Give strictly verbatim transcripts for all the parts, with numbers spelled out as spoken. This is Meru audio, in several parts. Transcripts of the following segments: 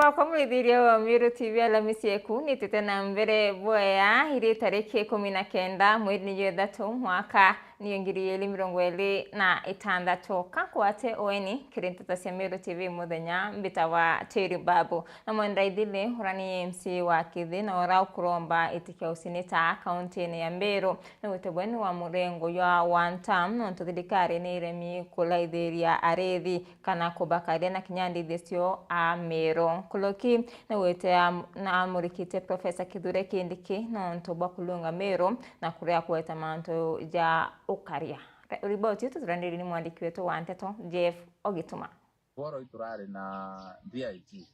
Wakwa mwithiria wa Meru T V Alamisi eku, nitite na mbere bwea iri tariki ikumi na kenda mweri ni jwa ithatu mwaka ni ngiri igiri mirongo iri na itantatu. Kankwate ueni kiri nteto cia Meru T V muthenya mbita wa Teri Babu. Na Mwenda Ithili, ura ni M C wa Kithi na ura ukuromba iti kia usinita kaunti-ini ya Meru, ni wite bweni wa murengo jwa one term, nontu thirikari ni iremi kuraithiria arithi kana kubakaria na kinya ndithi cio a Meru. Nkuruki ni wite am-, na amurikite Professor Kithure Kindiki nontu bwa kulunga Meru na kuria kweta mantu ja ukaria. Re-, riboti ii tuturaniri ni mwandiki wetu wa nteto, Jeff Ogituma. Woro iturari na D I G,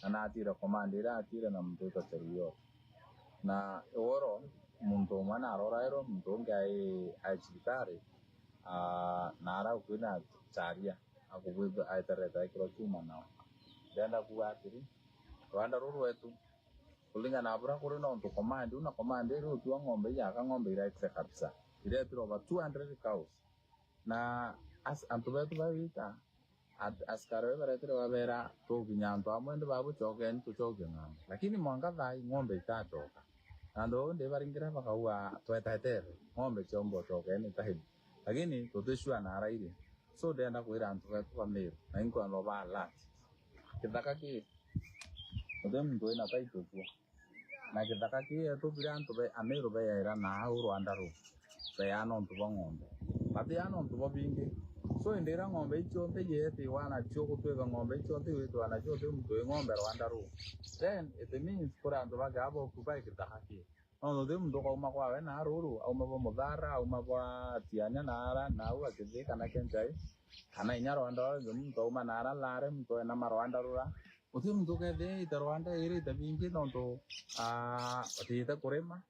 na natire command iria atire na muntu witwa Cheruiyot. Na Woro, muntu umwe narorairwe, muntu ungi ai, ai cibitari, aa, na ara ukwina charia, akubwithwa aeterete ekirwa chuma nao. Ndenda kuuga atiri, rwanda ruru rwetu, kulingana na buria kuri nontu command, una command iri utua ng'ombe iyaka, ng'ombe irekire kabisa. Iretirwe over two hundred cows. Na as-, antu betu bawita, at-, askari baria baretire babera, "Tukinya antu amwe ndi babucokeni tucokie ng'ombe." Lakini mwanka thaa ii ng'ombe itacoka. Na antu bau ndi baringira bakauga, "Twetetere, ng'ombe ciomba ucokeni time." Lakini tuticua nara iri. So ndenda kwira antu betu ba Meru, na inkwenda ba alert. Kithaka ki, guti muntu wina title tuo. Na kithaka kii yetu biria antu be, Ameru beyaira naa uu rwanda ruu, beyaa nontu bwa ng'ombe. Batiaa nontu bwa bingi. So indi iria ng'ombe iu cionthe ietiwa nacio, gutwika ng'ombe iu cionthe iwitiwa nacio, uti muntu wi ng'ombe rwanda ruu. Then it means kuri antu bakeaa ba occupy kithaka kii. Nontu uti muntu ukauma kwawe naa ruru, auma bwa Muthara, auma bwa Tiania naara, nau akithii kana Kenchai, kana inya rwanda ruria rungi muntu auma naara Lare, muntu ena marwanda rura. Uti muntu ukethia ite rwanda iri ite bingi nontu, ah, atiite kurima,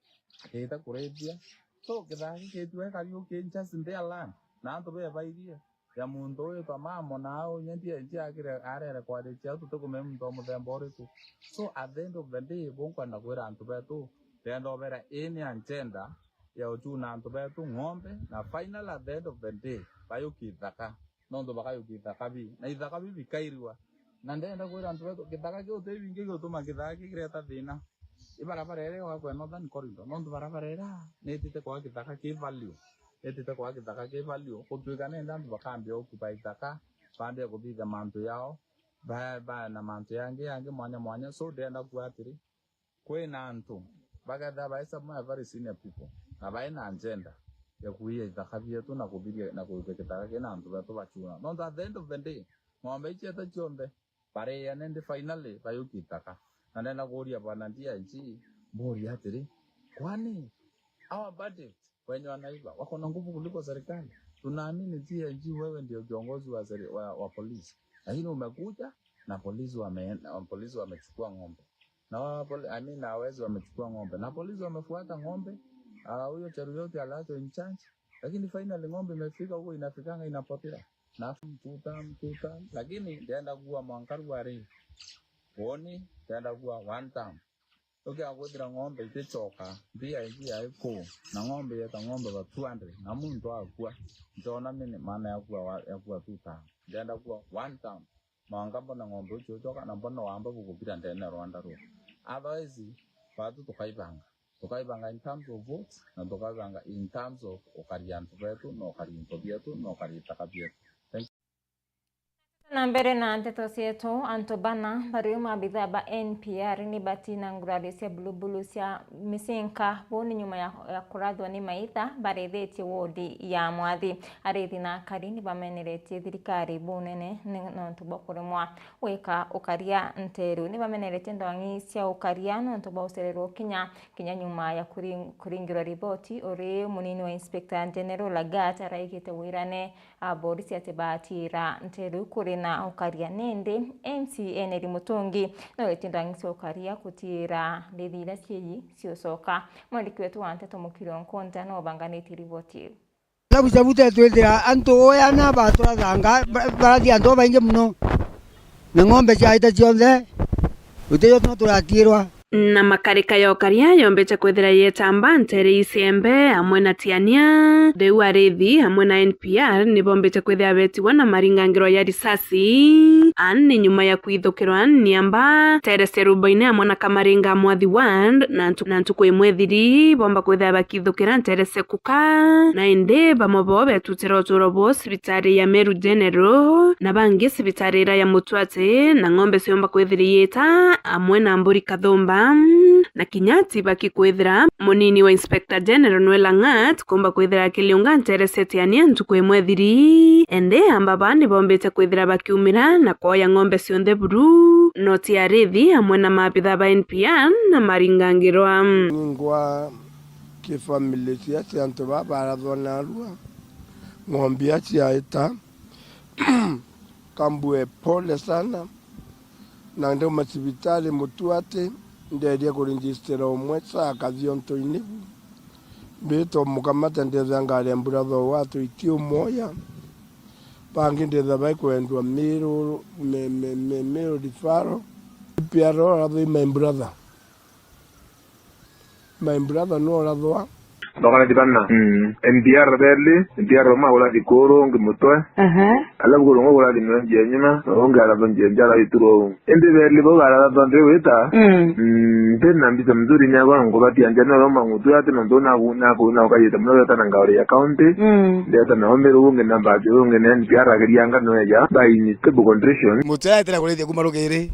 atiite kurithia. So, kithaka gikitue kariuki just in their land, na antu bebairie ya muntu witwa mamo, na au inya ndia, ndia akire arere kwarikia au, tutikumenya muntu wa muthemba uriku. So, at the end of the day, bu nkwenda kwira antu betu, ndenda ubera ii ni agenda ya uchuna antu betu ng'ombe, na final at the end of the day, bayuki ithaka. Nontu bakayukia ithaka bii, na ithaka bii bikairua. Na ndenda kwira antu betu, githaka kiu ti bingi giutuma githaka kii kireta thina. I barabara iria igwakwa ya Northern Corridor, nontu barabara iria niitite kwaa githaka ki value, niitite kwaa githaka ki value, gutwika nenda antu bakambia occupy ithaka, bambia kuthithia mantu yao, ba, ba na mantu yangi, yangi mwanya mwanya. So ndenda kuuga atiri, kwina antu bakethira by some are very senior people, na baina agenda ya kuiya ithaka bietu na kuthiria na kuikia githaka kina antu betu bachuna. Nontu at the end of the day, ng'ombe ici eta cionthe bariane ndi finally bayukia ithaka. Na ndenda kuuria bwana D I G, mburie atiri, kwani our budget wenye wanaiba wako na nguvu kuliko serikali? Tunaamini D I G wewe ndio kiongozi wa seri-, wa, wa polisi. Lakini umekuja na polisi wame-, na polisi wamechukua ng'ombe. Na wa poli-, I mean, na wezi wamechukua ng'ombe. Na polisi wamefuata ng'ombe. Ah, huyo Cheruiyot aliachwa in charge. Lakini finally ng'ombe imefika huko, inafikanga inapotea. Na two term, two term. Lakini ndenda kuuga mwanka rua ri. Woni, ndenda kuuga one term. Ukiaga kwithira ng'ombe iticoka, D I G ai kuu, na ng'ombe yeta ng'ombe ba two hundred, na muntu akua, ntiona mini maana ya kua wa, ya kua two term. Ndenda kua one term. Mwanka mbone ng'ombe ucio ucoka, na mbone wamba bukubira ndene ya rwanda ruu. Otherwise, batu tukaibanga. Tukaibanga in terms of votes, na tukaibanga in terms of ukaria antu betu, na ukaria into bietu, na ukaria itaka bietu. Thank you. Na mbere na nteto cietu, antu bana bari maabitha ba N P R ni batina ngurari cia bulubulu cia micinka. Buu ni nyuma ya, ya kurathwa ni maitha barithitie wodi ya Mwathi. Arithi na akari ni bameneretie thirikari bunene ni nontu bwa kuremwa gwika ukaria nteru. Ni bameneretie ndwang'i cia ukaria nontu bwa ucererwo kinya, kinya nyuma ya kuri-, kuringirwa riboti uri munini wa Inspector General Lagat araigite wirane a borisi ati baatira nteru kuri na ukaria. Nindi M C Henry Mutungi no etie ndwang'i cia ukaria kutira ndithi iria cieyi ciucoka. Mwandiki wetu wa nteto Mukiri Nkunta no ubanganitie riboti iu. Labu cabu tetwithira antu oyana baturathanga, ba-, barathi antu babaingi muno. Na ng'ombe ciaita cionthe, gutiyo tuno turatirwa. Na makarika ya ukaria yombite kwithira yetamba ntere iciembe amwe na tiania. Riu arithi amwe na N P R nibombite kwithira betiwa na maringangiro ya risasi. An ni nyuma ya kwithukirwa ni amba ntere cia Rubaine amwe na Kamaringa Mwathi Ward, na ntu-, na ntuku imwe ithiri bomba kwithira bakithukira ntere cia Kuka, na indi bamwe bo betutira uturo bo cibitari ya Meru General, na bangi cibitari ira ya Mutwati, na ng'ombe ciomba kwithira iita amwe na mburi kathumba, na kinya tibaki kwithira. Munini wa Inspector General Noel Lang'at kumba kwithira akiliunga ntere cia tiania ntuku imwe ithiri, indi amba ba nibombite kwithira bakiumira na kwoya ng'ombe cionthe buru, no ti arithi amwe na maabitha ba N P R na maringangirwa. Ningwa ki family cia, cia antu baa barathwa narua, ng'ombe cia ita, kambue pole sana. Na ndauma cibitari Mutwati, nderia kuregister umwe saa kathionto-ini bu. Mbita umukamata, ndetha ngari ya mbura thoo watu itiumwoya. Bangi ndetha baikwendwa Meru, me, me, me, Meru referral. P R O rather my brother. My brother no rathwa. Ndokana ti bana. Mm. N P R beli, N P R umwe agura thikuru, ungi mutwe. Aha. Alafu kuru umwe agura thimwe njia nyuma, ungi arathwa njia njara ituru. Indi beli bau barathwa ndi wita. Mm. Mm, ndi na mbica mzuri ni agwa ngubatia njia no roma ngutu ati no ndona ku, na ku, na ukayita muno weta na ngauri ya county. Mm. Ndeta na omero ungi na mbaji ungi na N P R ageria ngano ya. By in stable condition. Mutwe aetera kurithia kuma rugiri.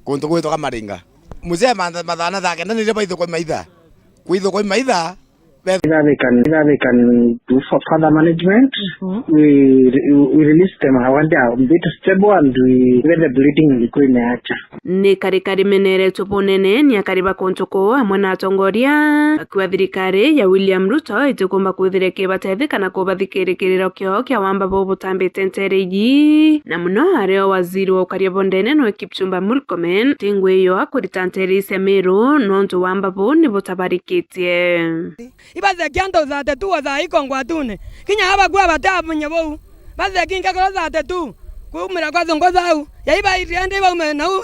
Kuntu gwitwa Kamaringa. Mzee matha-, mathana thaa kenda nirio baithukwa imaitha. Kwithukwa imaitha, be- Either they can, either they can do for further management. Mhm. We, we release them when they are a bit stable and we, when the bleeding ilikuwa imeacha. Ni kari kari meneretwe bunene ni akari ba kuntu kuu amwe na atongoria, akiuga thirikari ya William Ruto itikumba kwithira ikibatethia kana kubathikirikiriro kio kia wamba buu butambite ntere iji, na muno ario waziri wa ukaria bondene nwe Kipchumba Murkomen, ti ngwi yo akurita ntere cia Meru, nontu wamba buu ni butabarikitie. Ibathekia antu thirty-two wa thaa iko ngwatune. Kinya abakua batamenye bou. Bathekia nkakoro thirty-two. Kuumira kwa thongo thau. Yaiba iri ende baume nau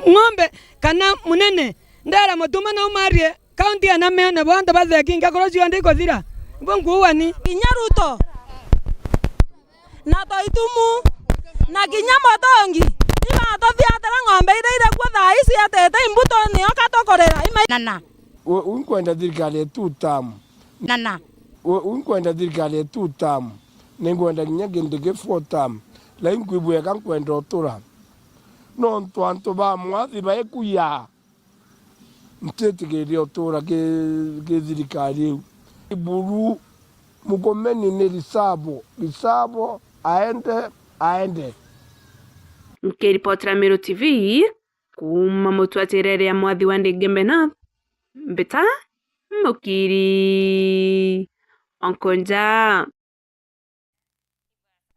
ng'ombe kana munene. Ndera mutuma nau marie. Kaunti ya Namene bo antu batheki nkakoro cionthe ikuthira. Ibo nkuuani. Kinya Ruto. Na Toitumu. Na kinya Mutungi. Ibatuthiatira ng'ombe iria irakua thaa ici atete imbuto nio katukurira. Ima- Nana. U-, u nkwenda thirikari ya two term. Nana. U-, u nkwenda thirikari ya two term. Ni nkwenda kinya kindi ki four term. Lai nkwibweka nkwenda utura. Nontu antu ba mwathi baikuya. Ntitikiriria utura ki, ki thirikari iu. Buru, Mukomeni ni risabo, risabo, aende, aende. Nkiripotera Meru T V, kuuma mutwatirere ya mwathi wa Ndingembe North, mbita Mukiri Onkonja.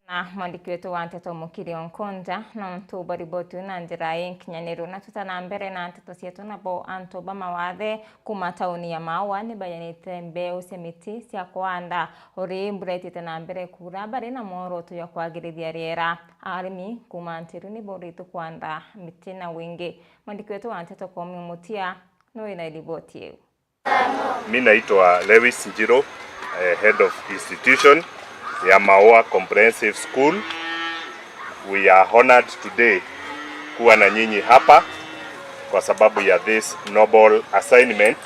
Na mwandiki wetu wa nteto Mukiri Onkonja, nontu bwa riboti na njira inkinyaniru, na tuta na mbere na nteto cietu, nabo antu ba mawathe kuma tauni ya Maua ni bayanite mbeu cia miti cia kuanda. Uri mbura itite na mbere kuura, bari na mworoto ya kwagirithia riera. Arimi kuma Ntiru ni boritwe kuanda miti na wingi. Mwandiki wetu wa nteto Komi Mutia ni wina riboti iu. Mi naitwa Lewis Njiro, eh, head of institution ya Maua Comprehensive School. We are honored today kuwa na nyinyi hapa kwa sababu ya this noble assignment.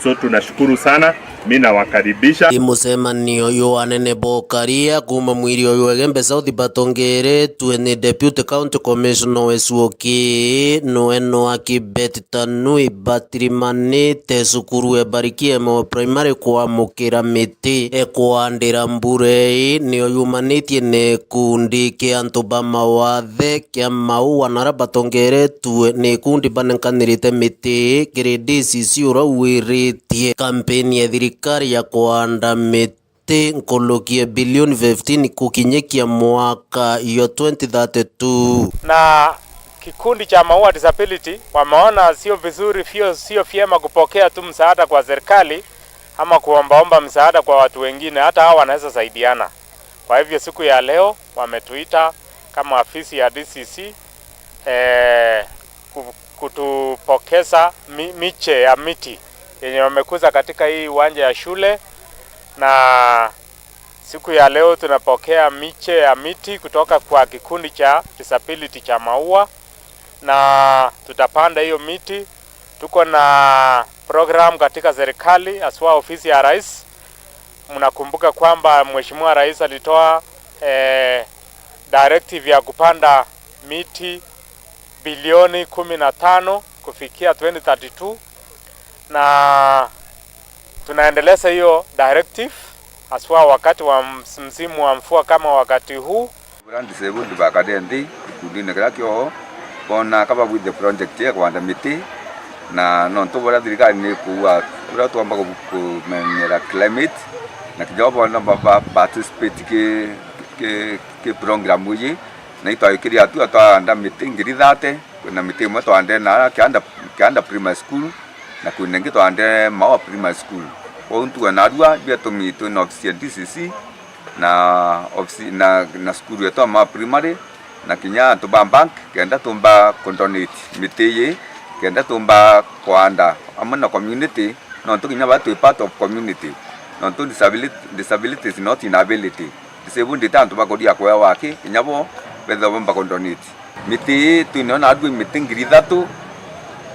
So tunashukuru sana, mi nawakaribisha. I mucemanio uyu anene bokaria kuma mwiri uyu Egembe South batongeretue ni Deputy County Commissioner Wesuoki, nwe nwa Kibet Tanui batirimanite cukuru e Barikiemo Primary kwamukira miti e kwandira mbura ii, nio yumanitie ni ikundi kia antu ba mawathe kia Maua na aria batongeretue ni ikundi banenkanirite miti kiri D C C uria wiritie kampeni ya thirikari ya kwanda miti ti nkuluki ya bilioni fifteen kukinyikia mwaka yo twenty thirty-two. Na kikundi cha Maua Disability wameona sio vizuri, sio, sio vyema kupokea tu msaada kwa serikali ama kuombaomba msaada kwa watu wengine, hata hao wanaweza saidiana. Kwa hivyo siku ya leo wametuita kama afisi ya D C C, eh, ku-, kutupokeza mi-, miche ya miti yenye wamekuza katika hii uwanja ya shule, na siku ya leo tunapokea miche ya miti kutoka kwa kikundi cha Disability cha Maua, na tutapanda hiyo miti. Tuko na program katika serikali, haswa ofisi ya rais. Mnakumbuka kwamba Mheshimiwa Rais alitoa, eh, directive ya kupanda miti bilioni kumi na tano kufikia twenty thirty-two, na tunaendeleza hiyo directive haswa wakati wa ms-, msimu wa mvua kama wakati huu. Buria disabled bakare nthi gikundine kiria kioo, boona kaba with the project ya kwanda miti, na nontu buria thirikari ni ikuuga, buria twomba ku-, kumenyera climate, na kinya boona ba, ba participate ki, ki, ki program iji, na itwaikiria hatua twanda miti ngiri thate, kwina miti imwe twande na kianda, kianda primary school, na kwina ingi twande Maua Primary School. Kwou ntuga narua biatumi twina ofisi ya D C C, na ofisi, na, na cukuru yetu ya Maua Primary, na kinya antu ba bank, kenda tumba kudonate miti iji, kenda tumba kwanda amwe na community, nontu kinya ba twi part of community, nontu disability, disability is not inability. Disabled ti antu bakuria kwea waki, kinya bo bethirwa bomba kudonate. Miti ii twinio narua miti ngiri ithatu,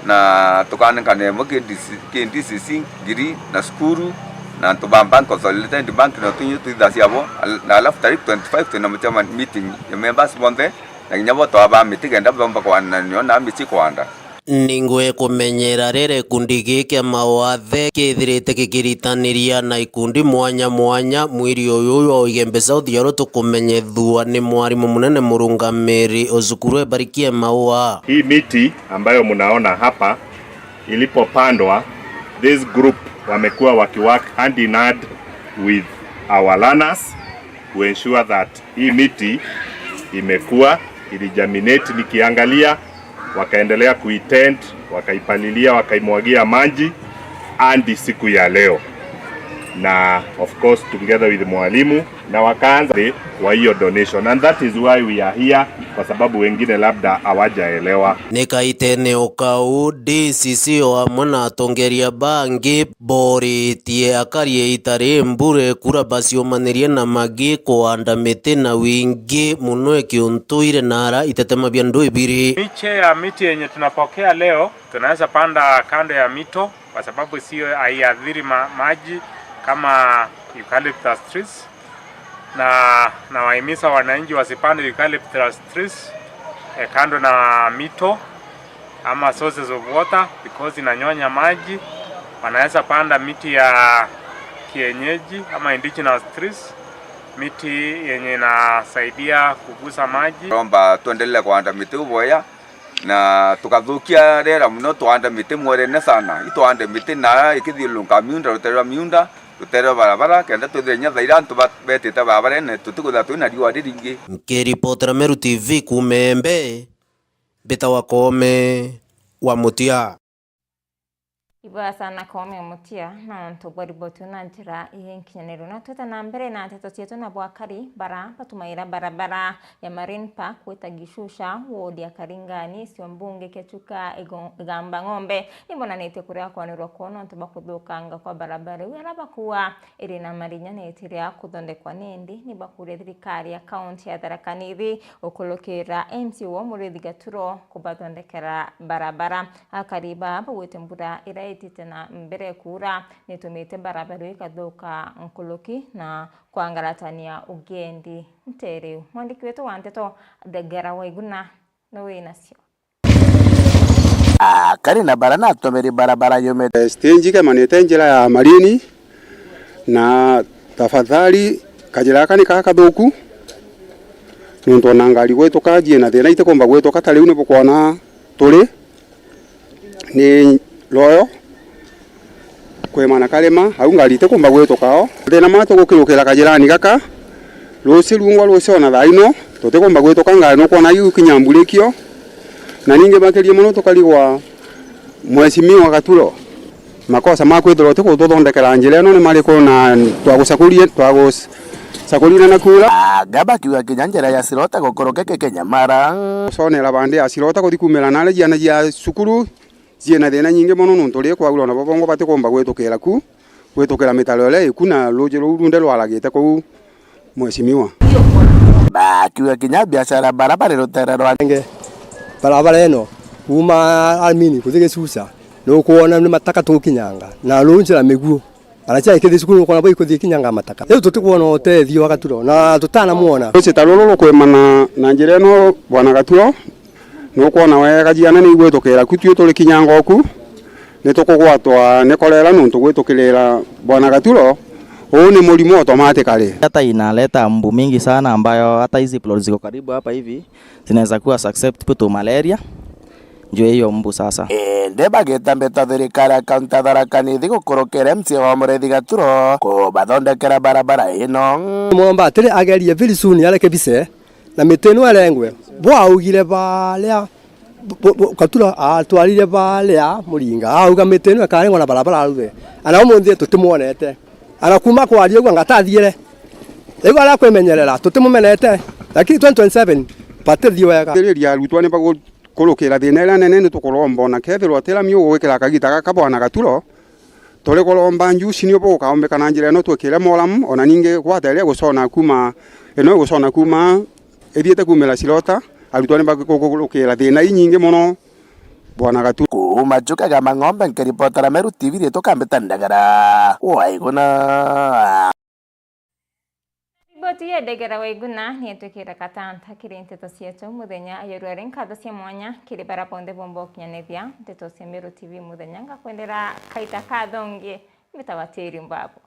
na tukanenkana imwe ki D C, ki D C C ngiri na cukuru, na antu ba bank, Consolidated Bank, na twinio twitha ciabo, al-, na alafu tarik twenty-five twina muceman-, meeting ya members bonthe, na kinya bo twabaa miti kenda bomba kwananio na mici kwanda. Ningwe kumenyera riri gikundi giki kia mawathe kithirite gikiritaniria na ikundi mwanya mwanya, mwiri uyu wa Igembe South Yoro tukumenyethua ni mwarimu munene murungamiri o cukuru e Barikie Maua. Hii miti ambayo mnaona hapa ilipopandwa, this group wamekuwa wakiwork hand in hand with our learners to ensure that hii miti imekuwa iligerminate, nikiangalia wakaendelea kuitend, wakaipalilia, wakaimwagia maji hadi siku ya leo, na of course together with mwalimu, na wakaanza kwa hiyo donation, and that is why we are here, kwa sababu wengine labda hawajaelewa. Ni kaitene o kau, D C C o amwe na atongeria bangi boritie akari a ita ri mbure kura baciumanirie na magi kuanda miti na wingi mono ikiuntuire na ara itetema bia ndui biri. Miche ya miti yenye tunapokea leo tunaweza panda kando ya mito, kwa sababu sio haiathiri ma-, maji kama eucalyptus trees, na nawahimiza wananchi wasipande eucalyptus trees, eh, kando na mito ama sources of water, because inanyonya maji. Wanaweza panda miti ya kienyeji ama indigenous trees, miti yenye inasaidia kugusa maji. Romba tuendelee kuanda miti uboya na tukathukia rera mono, twande miti mwerene sana. Itwande miti na ikithiurunka miunda, rutere rwa miunda, rutere rwa barabara, kenda twithire inya thaira antu ba-, betite barabarene, tutikwithira twina riua riringi. Nkiripotera Meru T V kuuma Embe, mbitawa Koome wa Mutia. Ibwega sana Koome Mutia na antu bwa riboti na njira ii nkinyaniru. Na twite na mbere na nteto cietu na bwakari bara batumaira barabara ya Marine Park gwita Gishusha, ward ya Karingani, cio mbunge kia Chuka Igo-, Igamba Ng'ombe, nibonanitie kuria kwanirwa kwona nontu bwa kuthukanga kwa barabara iu, aria bakuuga iri na marinya na itiria kuthondekwa, nindi nibakuria thirikari ya kaunti ya Tharaka Nithi ukurukira M C A wa Muriithi Gaturo kubathondekera barabara. Akari baa baugite mbura iria itite na mbere kuura nitumite barabara iu ikathuka nkuruki na kwangaratania ugendi nteriu. Mwandiki wetu wa nteto Thegera Waiguna ni winacio. Akari na bara natumire barabara yumite. Stage ikemanite njira ya Marini na tafadhali kajira gaka ni kaa kathuku, nontu ona ngari gwituka jie na thina itikumba gwituka ta riu nibukwona turi. Ni rwoyo kwimana karima, au ngari itikumba gwituka o. Thina ma tugukirukira kajirani gaka, ruciu rungwa ruciu ona thaa ino, tutikumba gwituka ngari, nukwona iu kinya mbura ikio. Na ningi makiria mono tukarigwa, Mheshimiwa Gaturo, makosa ma kwithirwa utikututhondekera njira ino ni mariku, na twagucakurie, twagus-, Sakurina na kura. Anga bakiuga kinya njira ya Silota gukuruka ikinyamara. Sonera bandi ya Silota kuthi kumira nare ciana cia cukuru ciina thina nyingi mono, nontu ri kwaura ona bo bongo batikumba gwitukira ku, gwitukira mitaro iria iku na ruuji ruu runthe rwaragite kuu, mheshimiwa. Bakiuga kinya biashara bara bari rutere rwa nge barabara ino kuuma Amini kuthi Gisusa, nukwona ni mataka tukinyanga na ruu njira miguo. Aracia ikithi cukuru nukwona bo ikuthi ikinyanga mataka. Riu tutikwona utethio wa Gaturo na tutanamwona. Rucita ruru rukwimana na njira ino, bwana Gaturo, nukwona wega ciana ni igwitukira ku, tui turi kinyanga oku, ni tukugwatwa ni korera nontu gwitukirira bwana Gaturo, uu ni murimo automatically. Hata inaleta mbu mingi sana ambayo hata hizi plot ziko karibu hapa hivi zinaweza kuwa susceptible to malaria. Njue iyo mbu sasa. Indi bagita mbita thirikari ya kaunti ya Tharaka Nithi gukurukira M C A wa Muriithi Gaturo kubathondekera barabara ino. Muromba atiri agerie very soon areke bise na miti ino irengwe. Bo augire baria, bo, bo, Gaturo atwarire baria Muringa, auga miti ino ikarengwa na barabara aruthe. Ana umunthi tutimwonete. Ana kuma kwaria uguo anga tathiire. Riu aria kwimenyerera tutimumenete. Lakini twenty twenty-seven batithii wega. Thiriria arutwa ni bagu- kurukira thina iria nene, ni tukuromba ona kethirwa ti rami ugwikira kagita gaka bwana Gaturo, turi kuromba njuci nio bugukaombeka na njira ino twikire moramu, ona ningi gwata iria igucona kuma, ino igucona kuma ithiite kumira Silota, arutwa ni bakurukira thina inyingi mono bwana Gaturo. Kuuma Chuka ga Mang'ombe nkiripotera Meru T V, riitwa Kambita Ndagara Waiguna. Riboti ya Ndegera Waiguna ni yetwikire katanta kiri nteto cietu muthenya ya rwari. Nkatho cia mwanya kiri bara bonthe bomba ukinyanithia nteto cia Meru T V muthenya. Ngakwendera kaita kathongi, mbitawa Tiri Mbabu.